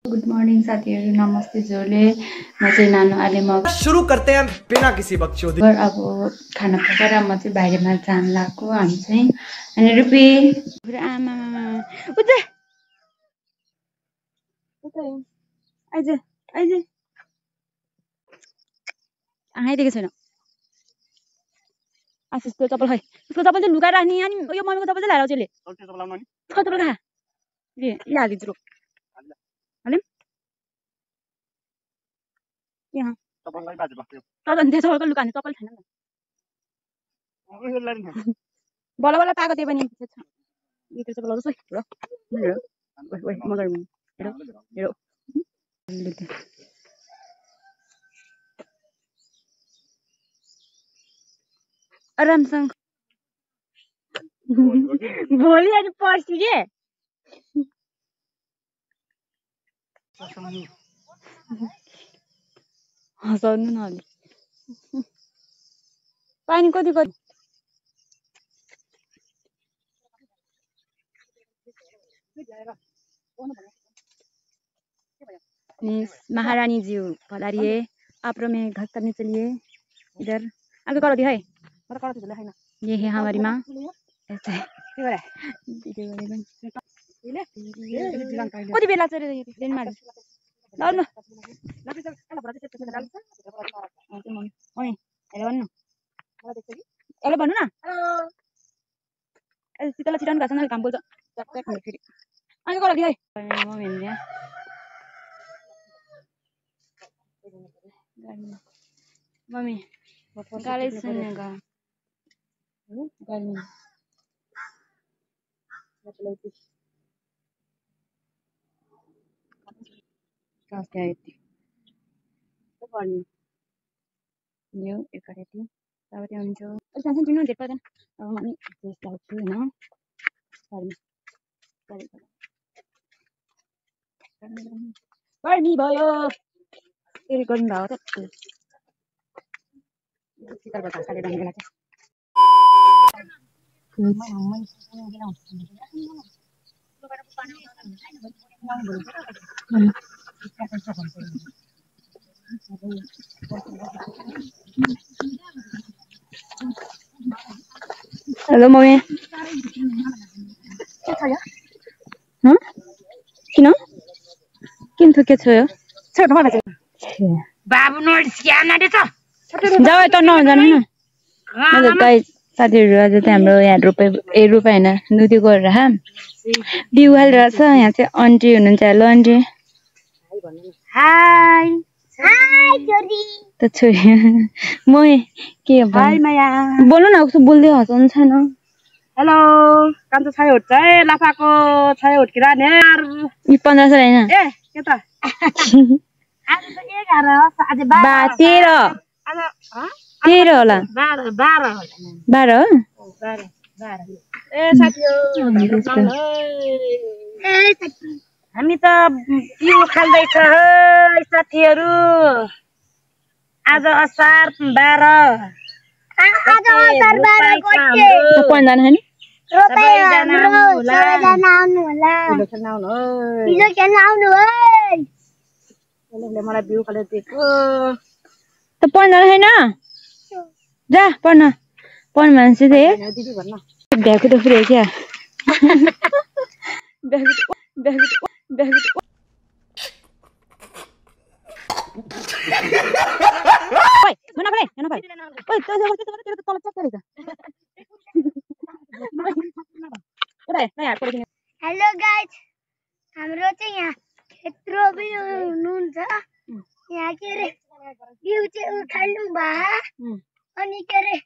Good morning साथीहरु, नमस्ते जोले। म चाहिँ नानु आलेमा शुरू करते हैं बिना किसी बकचोदी। अब खाना पकाएर म चाहिँ बाहिरमा जान लाग्यो। हामी चाहिँ अनि रुपी आमा उता उता आइज आइज आइदिएको छैन। आशिष त्यो चप्पल खै, उसको चप्पल चाहिँ लुकाएर राख्ने। अनि यो मम्मीको चप्पल चाहिँ लाएर आउँछ। चप्पल खा ले हालिदिन्छु। हालिम यहाँ चप्पल लुकाने चप्पल छैन नि। बल्ल बल्ल पाएको त्यो पनि भित्र चप्पल लगाउँछु है। मगर हेरो हेरो आरामसँग भोलि अनि पर्सि के हँसाउनु न अलि। पानी कति कति महारानी जी पधारिए। आप में घर करने चलिए इधर आगे करो दिखाई। ये है हमारी माँ। ऐसे कति बेला चाहिँ ट्रेनमा ल हेलो भन्नु न। शीतल छिटो घाँस काम बोल्छ फेरि। आगे करो दिखाई। मम्मी गाली सुन्ने गा गर्मी यो एकराती तब त्यो हुन्छ। सानो सानो डेट पर्दैन। अब मम्मी ड्रेस लाउँछु हैन। गर्मी भयो फेरि गर्मी भयो त। शीतल घाँस काटेर राख्ने बेला चाहिँ हेलो मम्मी के छ यो? किन किन थुके छ यो? छोटो मलाई चाहिँ बाबु नोट स्क्यान आटे छ। जाऊ त नजानु न। हजुर गाइस साथीहरु आज चाहिँ हाम्रो यहाँ रोपाइ हैन नुदी गरेर हा बिउ हालेर छ। यहाँ चाहिँ आन्टी हुनुहुन्छ। Hello aunty. हाय हाय छोरी त छोरी म के हाय माया बोल्नु न। उसो बोल्दै हँसाउनु छैन। हेलो कान्छ छाय होट है लाफाको छाय होट किरा ने यार 1500 हैन ए के त आज त 11 आज 12 13 होला 12 हो 12 ए साथीहरु ए साथी हामी त पिउ खाल्दै छ है साथीहरु। आज असार 12 आज असार 12 गते कोन जान हैन रोपाइ हाम्रो सबैजना आउनु होला। पिलो खेल्न आउनु है। ले मलाई बिउ खाले दिएको त पढ्न हैन। जा पढ्न मान्छे चाहिँ दिदी भन्न भ्याकु त फ्री क्या भ्याकु ओइ मना भाइ ओइ त तेरो त तल चेक गरेछ। हेलो गाइस हाम्रो चाहिँ यहाँ खेत्रो बिउ हुनुहुन्छ। यहाँ के रे बिउ चाहिँ उखाल्नु भा अनि के रे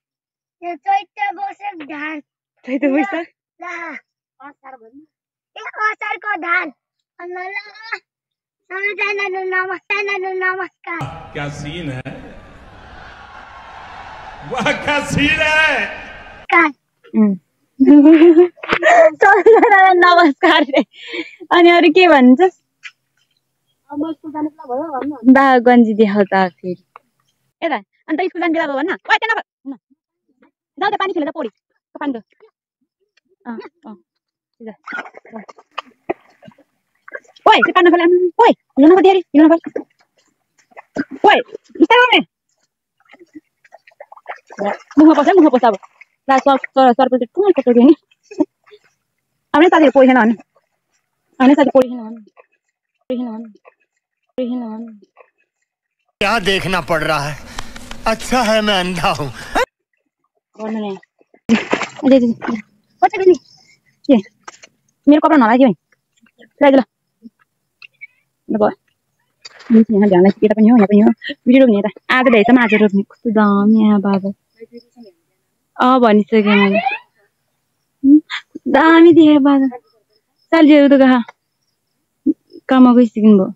यो चैत वैशाख धान चैत वैशाख ला असार भन्नु ए असारको धान अन्नला सबैजनालाई नमस्कार। क्या सीन है वाह क्या सीन है सबैजनालाई नमस्कार रे। अनि अरु के भन्छस्? अब स्कुल जाने बेला भयो भन्न बा गन्जी देखाउ त फेरि यता। अनि त स्कुल जाने बेला भयो भन्न ओइ त्यहाँ नभन जाऊ त पानी खेलेर पढी पानी दो ओए त्यो पानी खोला ओए लुन पर्छ अरे लुन पर्छ ओए बिस्तारै गर्ने मुख पर्छ अब ला सरपल्ट ठुलो पटक नि आउने साथी पोइसन हन आउने साथी पोइसन हन क्या देखना पड़ रहा है अच्छा है मैं अंधा हूँ गर्नु नि अझै कति नि के मेरो कपडा नलाग्यो नि ल्याइदे ल ल यहाँ ध्यान केटा पनि हो यहाँ पनि हो भिडियो रोप्ने यता आज ल्याएछ आज रोप्ने कस्तो दामी यहाँ बाबा भनिसकेँ मैले दामी देखेँ बाबा चालियो त कहाँ काममा गइसकिनु भयो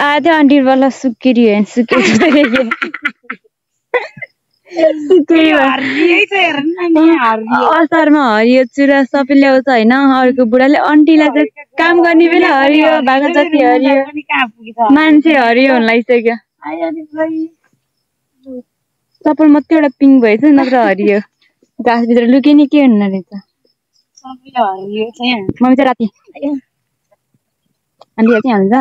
आधा आन्टी वाला सुकेरी है सुकेरी असारमा हरियो चुरा सबै ल्याउँछ होइन अर्को बुढाले आन्टीलाई चाहिँ काम गर्ने बेला हरियो भएको जति हरियो मान्छे हरियो हुन लागिसक्यो सबै मात्रै एउटा पिङ्क भएछ नत्र हरियो घाँसभित्र लुके नि के हुन्न रहेछ मम्मी चाहिँ राति आन्टी चाहिँ हाल्छ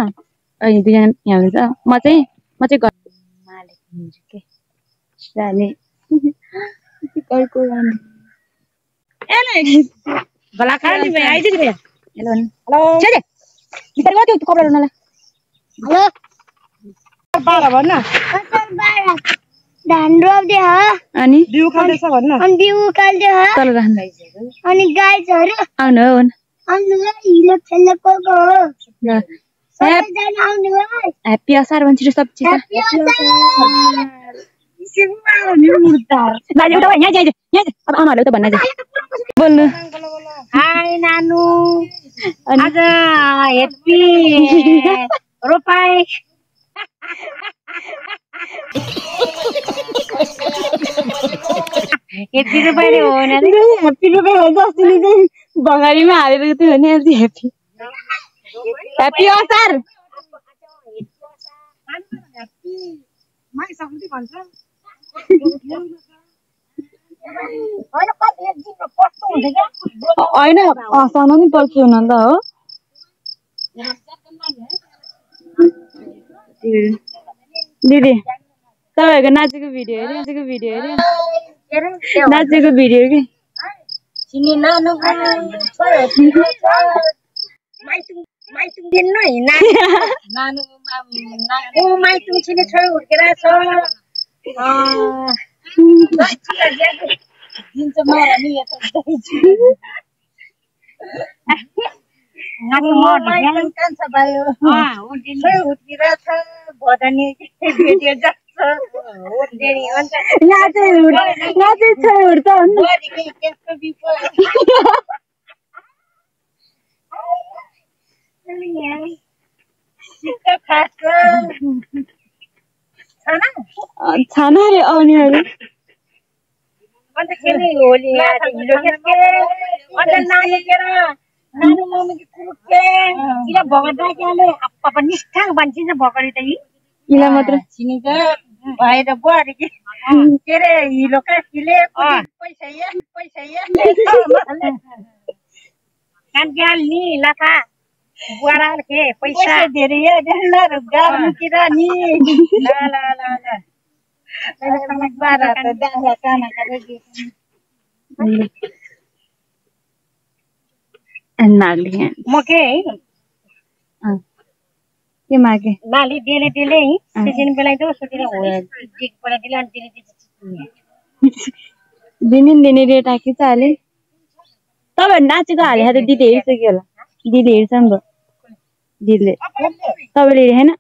अहिले दुईजना यहाँ हुन्छ म चाहिँ के साले करको भला खाली भाइ आइदिनु भ्या हेलो हेलो छे बिस्तारै गयो त्यो कपडा ल्याउनलाई हेलो 12 भन्न 12 धान रोप्दै हो अनि बिउ खाल्दैछ भन्न अनि बिउ खाल्दै हो तल राख्नु अनि गाईहरु आउनु हो आउनु हिलो खेल्न गएको हो ल सबैजना आउनु हो ह्यापी असार भन्छ सब चिज ह्यापी असार अब आमाले त भन्न बोल्नु हाय नानु आज ह्यापी रोपाई ह्यापी रोपाई हो नि ह्यापी रोपाई हो जस्तो नि बगारीमा हालेर त्यो हो नि आज ह्यापी ह्यापी असार माइ सक्दै भन्छ होइन सानो नि पर्छ हुन त हो दिदी तपाईँहरूको नाचेको भिडियो हेऱ्यो नाचेको भिडियो कि माइतुङ दिनु नानु माइतुङ छिने छोरी हुर्केर छ दिन्छ मारानी यता नानु म कान्छ भयो छोरी हुर्केर छ भदनी भिडियो जस्तो हुर्केरी हुन्छ नाचे छोरी हुर्छ अनि त्यसको बिपो छाना रे आउनेहरू अन्त खेल्ने होली हिलो खेल्के अन्त नानु मम्मी कुरुके इला भगडा केले अप्पा निष्ठा भन्छिन्छ भगडी त इला मात्र छिनिन्छ भएर बुहारी के रे हिलो काकीले पैसा कान ग्याल नि लाखा बुहारा के पैसा धेरै यार गार्नु किरा नि ल बारा त दाहा काना करे नाली म के मागे नाली डेले त्यसैले बेलाइ दो सोटेर हो एक पला दिला अनि दिने रेट आके चाले तपाईहरु नाचेको हाले त दिदी हेरिसक्यो होला दिदी हेर्छ नि त दिदीले तपाईले हेर्नु हैन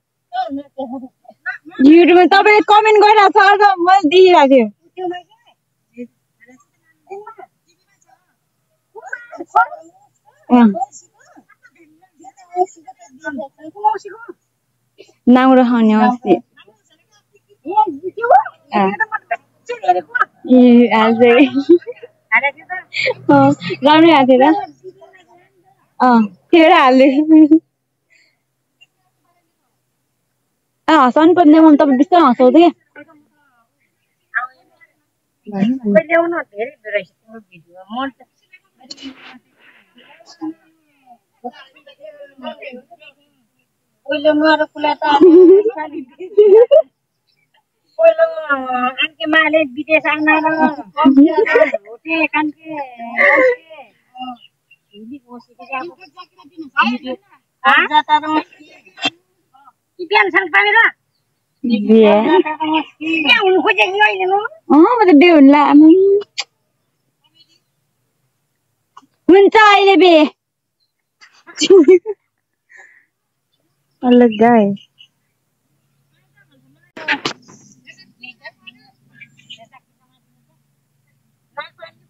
युट्युबमा तपाईले कमेन्ट गरिराछ अझ मैले देखिरहेको थियो नाउरो खाउने अस्ति राम्रै आएको थियो र हाल्दै हँसाउनु पर्ने म तपाईँ बिस्तारै हँसाउँदै क्या ल्याउनु धेरै रहेछ तिम्रो भिडियो म पहिलो नुहाएर कुला त पहिलो आन्के माले विदेश आउन र होटे कान्के हिन्दी बसेको जाता र बिहान सँग पामेर बिहे हुनु खोजेको अहिले म त बिहे हुन्ला हुन्छ अहिले बिहे अलग गाय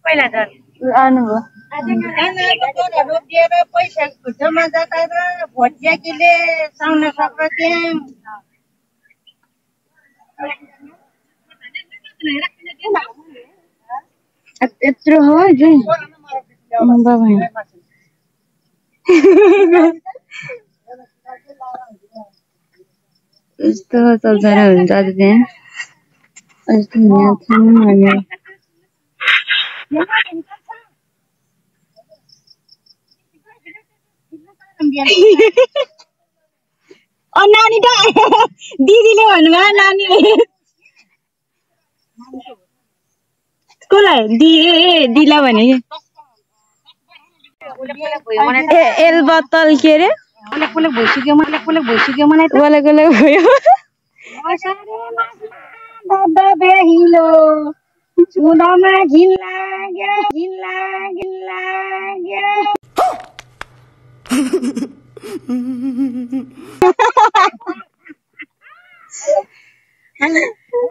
पहिला त आउनुभयो रोकिएर पैसा खुट्टामा जाता र भोटियाकीले साउन सक्छ त्यहाँ यत्रो हो बाबा यस्तो सबजना हुन्छ आज त्यहाँ यस्तो यहाँ नानी त दिदीले भन्नुभयो नानीले कसलाई दिला भने एल बत्तल के अरे भइसक्यो भयो चुनामा घिन लाग्यो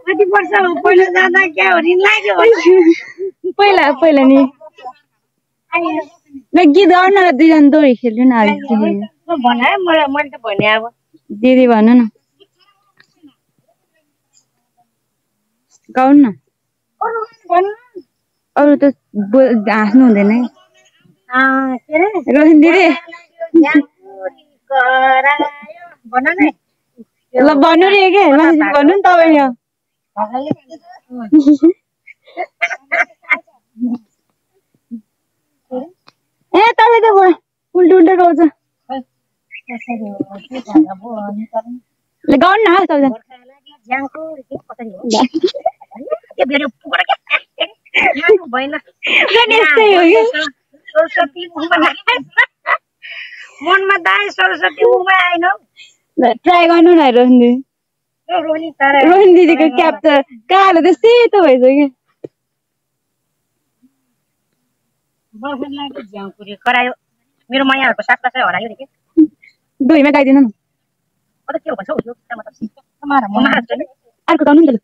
कति वर्ष पहिला जाँदा क्या हो रिन लाग्यो पहिला नि गीत गाउन र दुईजना दोरी खेल्यो न भने मैले त भने अब दिदी भन न गाउन न अरू त हाँस्नु हुँदैन रोहिन दिदी ल भन्नु रे के भन्नु नि तपाईँ ए तपाईँ त उल्टो गाउँछ गाउनु न मनमा दाइ सरस्वती आएन ट्राई गर्नु न रोहिन दिदीको क्याप त कालो त सेतो भइसक्यो करायो मेरो मैयाहरूको साथ साथै हरायो रे के दोहीमा गाइदिनु न अझ के भन्छ अर्को गाउनु नि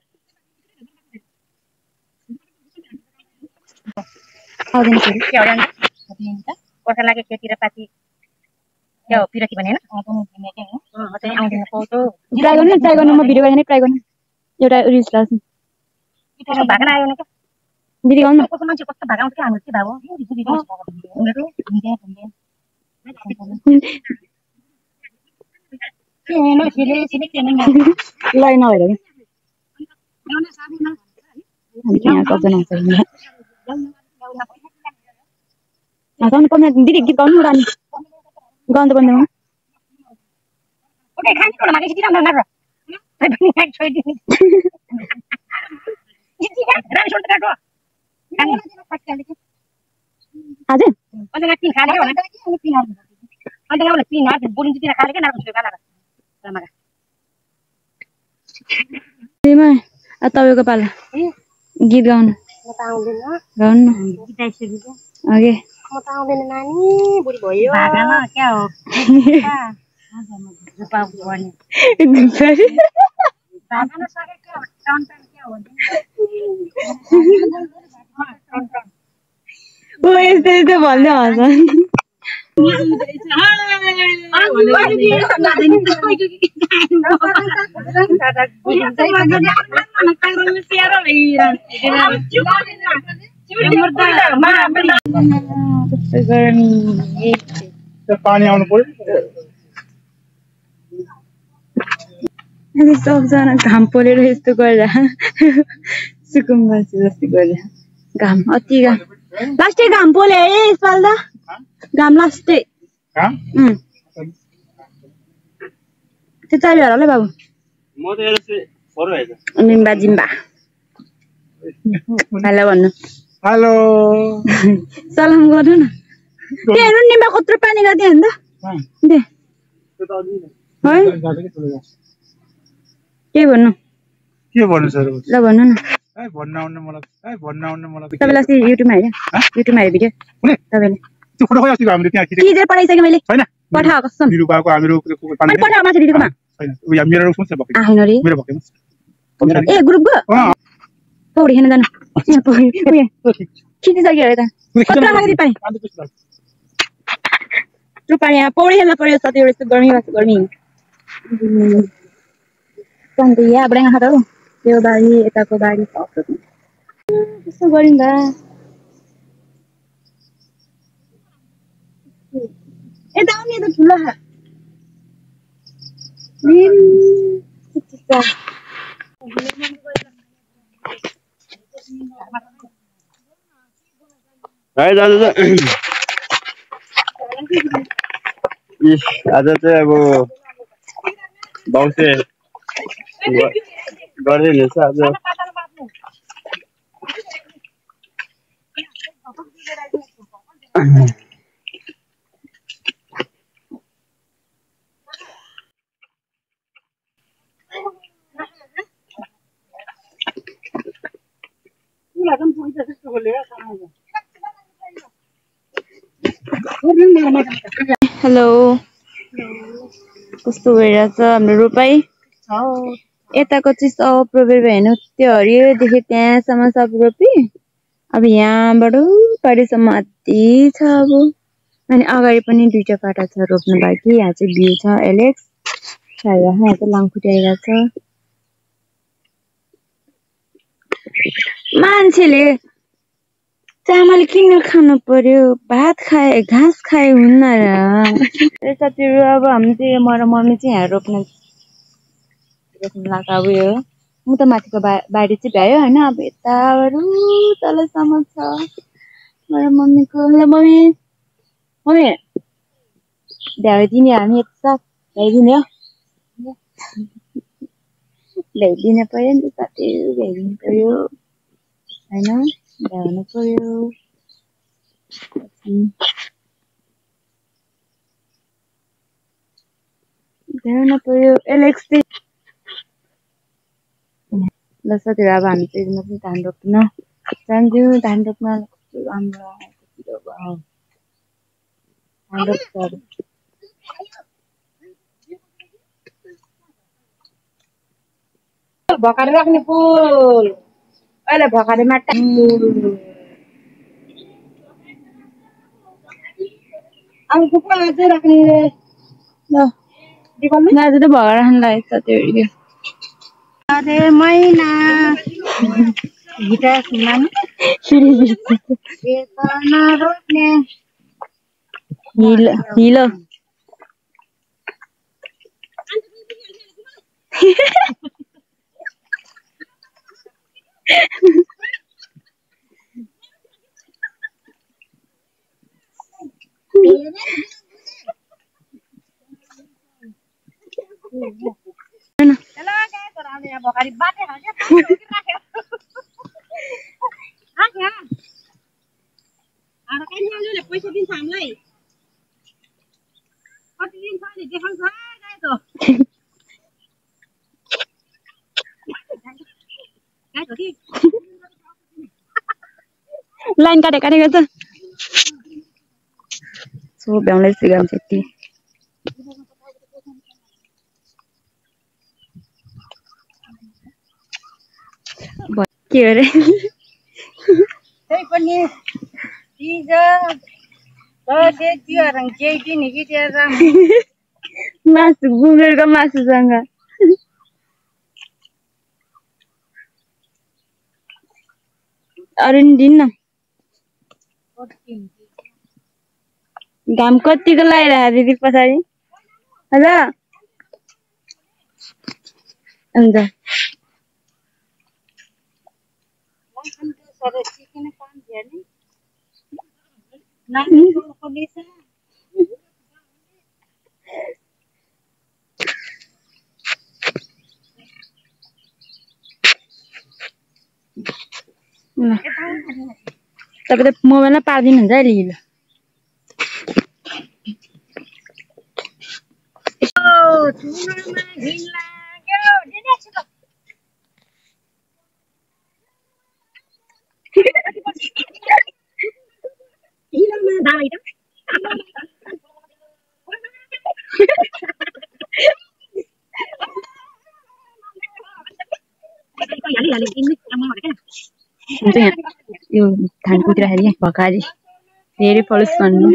कसै लाग्यो खेती र पाती क्या हो पिरती भने ट्राई गर्नु म भिडियो गर्ने ट्राई गर्नु एउटा रिल्स लाग्छ भागन आयो नि दिदी गाउनु कस्तो मान्छे कस्तो भागाउँछ के हाम्रो के भाग हो लै नभएर दिदी गीत गाउनु रानी गाउनु त पर्दैन तपाईँको पाला गीत गाउनु गाउनु अघि म त आउँदैन नानी बुढी भयो भागामा क्या हो यस्तो भन्दै हँस पानी आउनु पर्यो सबजना घाम पोलेर यस्तो गर्दा सुकुम्बर जस्तो गरे घाम अति घाम लास्टै घाम पोले है यसपाल त घाम लास्टै त्यो चाहियो होला बाबु म त यसै फरो हैन निम्बा जिम्बा हेलो भन्नु हेलो सलाम गर्नु न के हेर्नु निम्बा कत्रो पानी गर्दै हैन त दे है के भन्नु सर ल भन्नु न भन्न आउन मलाई तपाईलाई अस्ति युट्युबमा हेर्यो भिडियो तपाईले त्यो फोटो खोइ अस्ति हामीले त्यहाँ खिचेको खिचेर पठाइसके मैले हैन पठाएको कसम निरुपाको हामीहरु अनि पठाएको माथि दिदीकोमा हैन उ या मेरो सोच भएको हैन रे मेरो भएको ए ग्रुपको पौडी खेल्न जानु खिचिसक्यो अरे त कत्रो खाली पानी त्यो पानी पौडी खेल्न पर्यो साथी यस्तो गर्मी कन्त यहाँ बडा खादा हो त्यो बारी यताको बारी कस्तो गरिन्दा यता आउने त ठुलो खा हाय दादा इस आज चाहिँ अब बाउसे गर्दै रहेछ आज हेलो कस्तो भइरहेछ हाम्रो रोपाई यताको चाहिँ अप्रोभर हेर्नु त्यो हरियोदेखि त्यहाँसम्म सब रोपी अब यहाँबाट पारिसम्म अति छ अब अनि अगाडि पनि दुईटा पाटा छ रोप्नु बाँकी यहाँ चाहिँ भ्यू छ एलेक्स यहाँ चाहिँ लाङखुट्टे आइरहेछ मान्छेले चामल किन खानु पर्यो भात खाए घाँस खाए हुन्न र साथीहरु अब हामी चाहिँ म र मम्मी चाहिँ यहाँ रोप्न लाग्यो अब यो म त माथिको बारी चाहिँ भ्यायो हैन अब यताबाट तलसम्म छ म र मम्मीको मम्मी भ्याइदिने हामी यता भ्याइदिने हो भ्याइदिनु पर्यो नि त साथीहरु भ्याइदिनु पर्यो हैन भ्याउनु पर्यो भ्याउनु पर्यो एलेक्स ल साथीहरु अब हामी चाहिँ धान रोप्न जान्छु धान रोप्न राम्रो धान रोप्छ भकारे राख्ने फुल अहिले भकारे माटा अब कुकुर चाहिँ राख्ने ल आज त भगाएर राख्नु लागेको छ त्यो अरे मैना गिटार सुन्नु रोप्ने हिलो हेलो गाइस हामी यहाँ भकारी बाटे खान्छ राख्यो राख्या आरो काइनले पैसा दिन्छ हामीलाई कति दिन्छ नि देखाउँछ गाइस हो गाइस हो कि लाइन काटेको छ सो भ्याउलाई सिगाम चाहिँ के अरे त्यही पनि हिजो दसैँ तिहार केही दिन कि त्यहाँ मासु गुँगुरको मासुसँग अरू नि दिन्न घाम कतिको लगाइरहेको दिदी पछाडि हजुर हुन्छ तपाईं त मोबाइलमा पार्दिनुहुन्छ है लिल यो धान कुटिराखेर भकारी धेरै पलुस भन्नु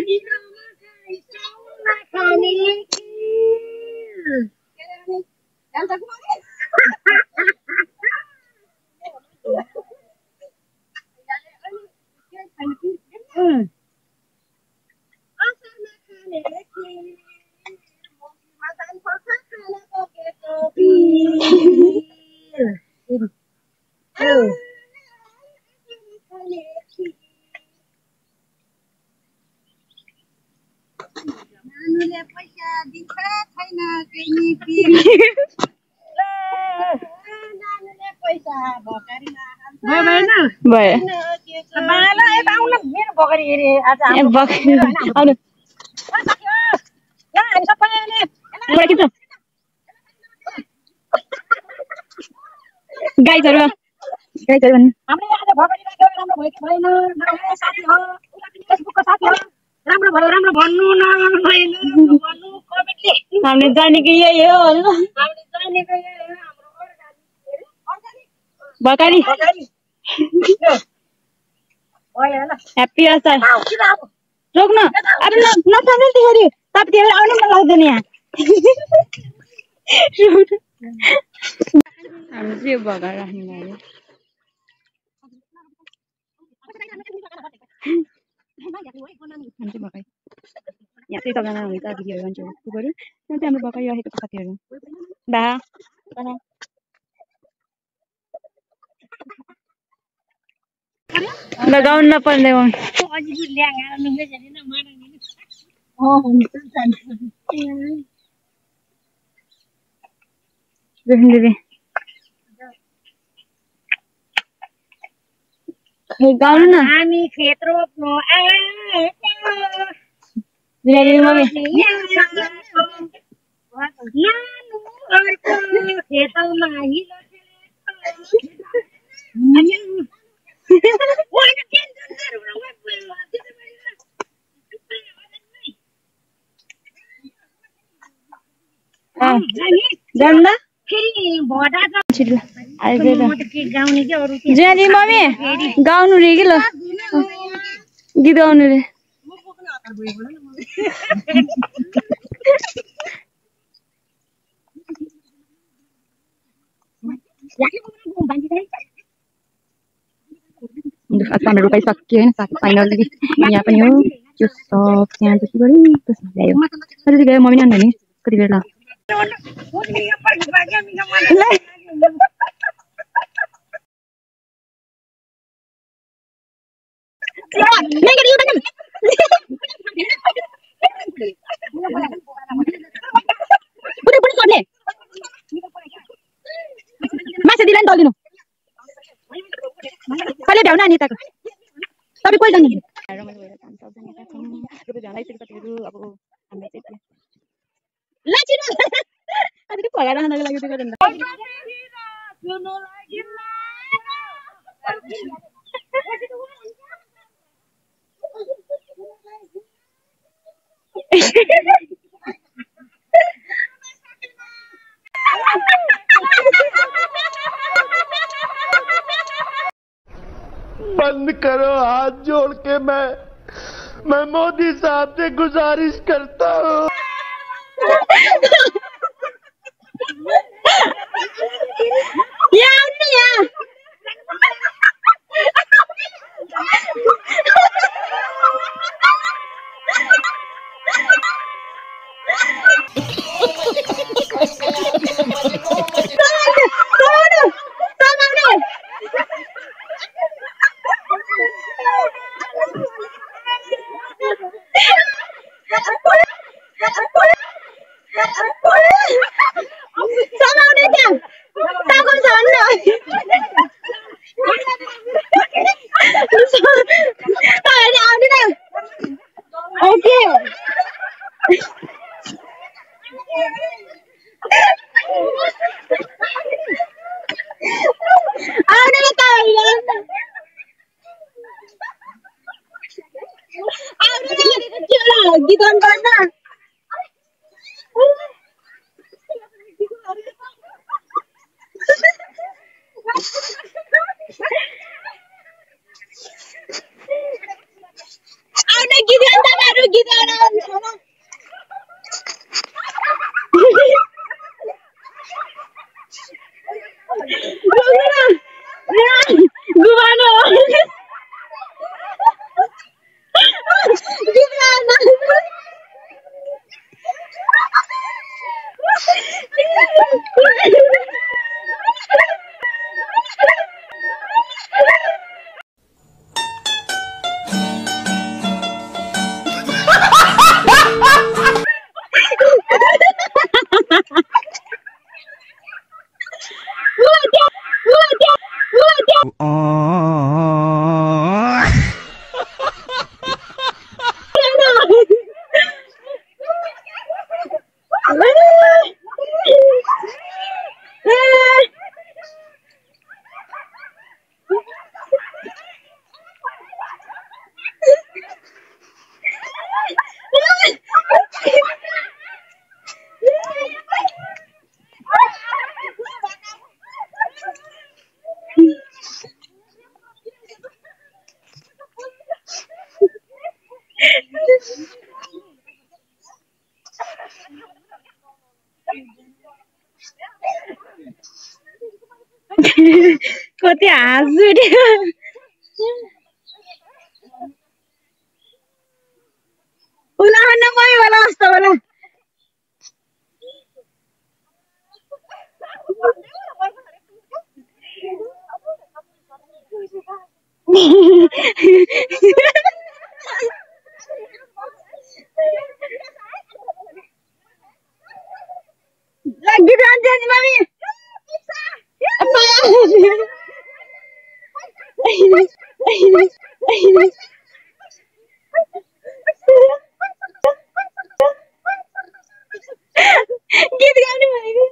राम्रो भन्नु न हामीले जानेको यही हो भकारी ह्याप्पी असार रोक्नु अब नसम्झनु त्यसरी तपाईँ आउनु मन लाग्दैन यहाँ हामी चाहिँ यो भगाएर राख्ने भयो यहाँ चाहिँ सबजना हुन्छ दिदीहरू मान्छेहरू कुकुरहरू यहाँ चाहिँ हाम्रो भर्खरै राखेको छ साथीहरू बा लगाउन नपर्ने गाउनु न हामी खेत रोप्नु मम्मी गाउनु रे कि ल गीत गाउनु रे हाम्रो रोपाइ सकियो होइन फाइनल यहाँ पनि हो त्यो सब त्यहाँ जति गऱ्यो ल्यायो कति गयो मम्मी अन्त नि कति बेला माछा दिला नि दलिदिनु कहिले भ्याउन नि तक तपाईँ कोही जानु बंद करो हाथ जोड़ के मैं मोदी साहब से गुजारिश करता हूँ समाउने क्या ताको छ भन्नु अहिले आउने न ओके आउने न त आउने न के होला गीत गाउनु पर्छ आउने गीत गाउनु तपाईहरु गीत गाउन गुमानो गीत गाउन कति हाँसुट्यो उलाहन मै होला जस्तो होला गीत गाउँछ नि मम्मी गीत गाउने भनेको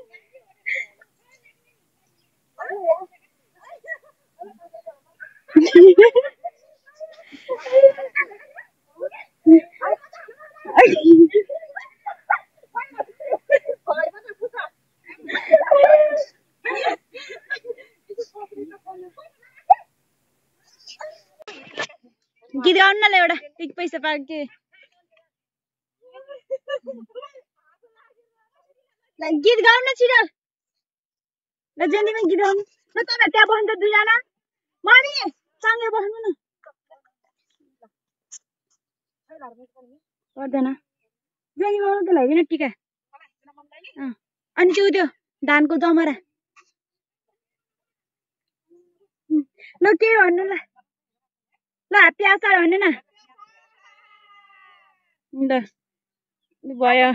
गीत गाउनु न ल एउटा एक पैसा पाएको के गीत गाउनु छिटो ल जेनीमा गीत गाउनु ल तपाईहरु त्यहाँ बस्नु त दुईजना मम्मी सँगै बस्नु न पर्दैन जेनीमा त लगाइदिन टीका अनि त्यो धानको जमरा ल के भन्नु ल ल प्यासा भन्नु न ल भयो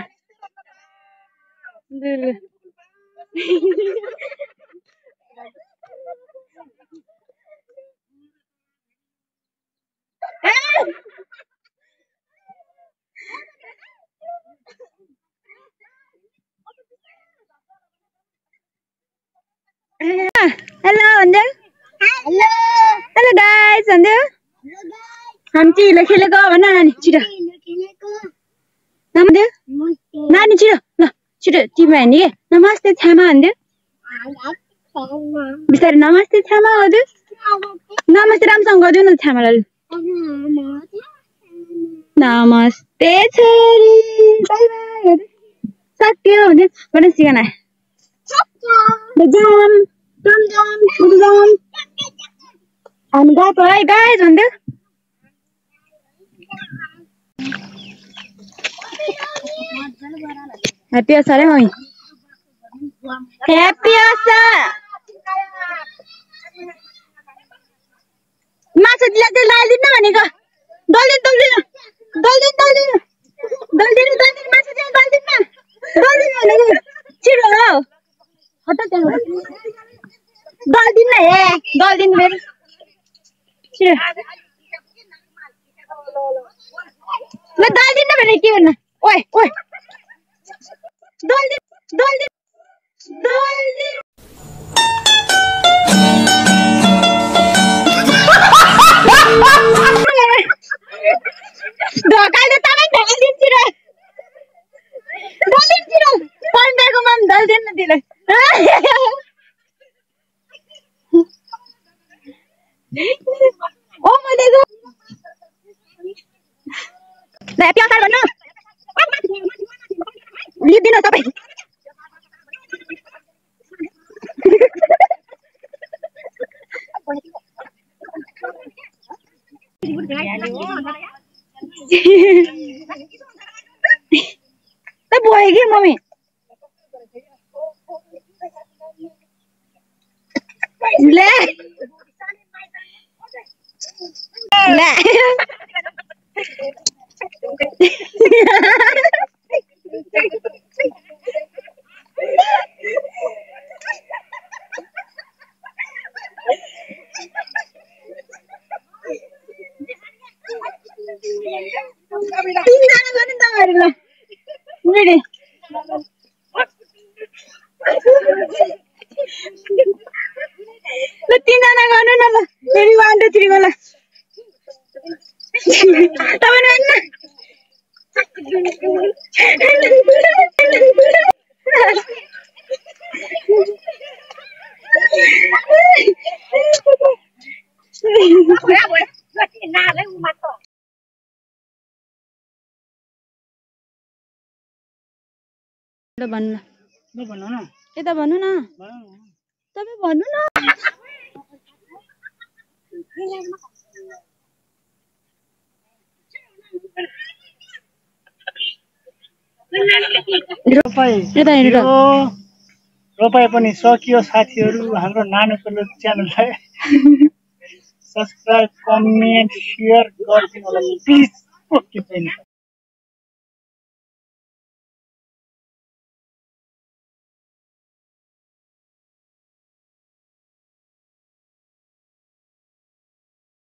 हेलो भन्दै हेलो हेलो गाइस भन्दै हामी चाहिँ हिलो खेलेको भन नानी छिटो नमस्ते नानी छिटो ल छिटो टिममा हेर्ने के नमस्ते छ्यामा भन्दै बिस्तारै नमस्ते छ्यामा हजुर नमस्ते राम्रोसँग गरिदिउ न छ्यामालाई नमस्ते छोरी बाई बाई सक्यो भने भन सिकान जाम जाम जाम जाम हामी गएको है गाइस भन्दै Happy asa रे मम्मी Happy asa माछा दिलाते लाइदिन भनेको दल्दिन माछा चाहिँ दल्दिन ढकाले तपाईँ ढकालिन्छ र दलिन्छ र पण्डाको माम दल दिन दिले ओ मैले ल प्याज हाल भन्नु लिदिन तपाईँ त भयो कि मम्मी ले ले तीनजना गर्नु न ल फेरि 1 2 3 गोला तपाईँ भन्नु न यता भन्नु न तपाईँ भन्नु न रोपाई पनि सकियो साथीहरू हाम्रो नानुको च्यानललाई सब्स्क्राइब कमेन्ट शेयर गरिदिनु होला प्लिज ओके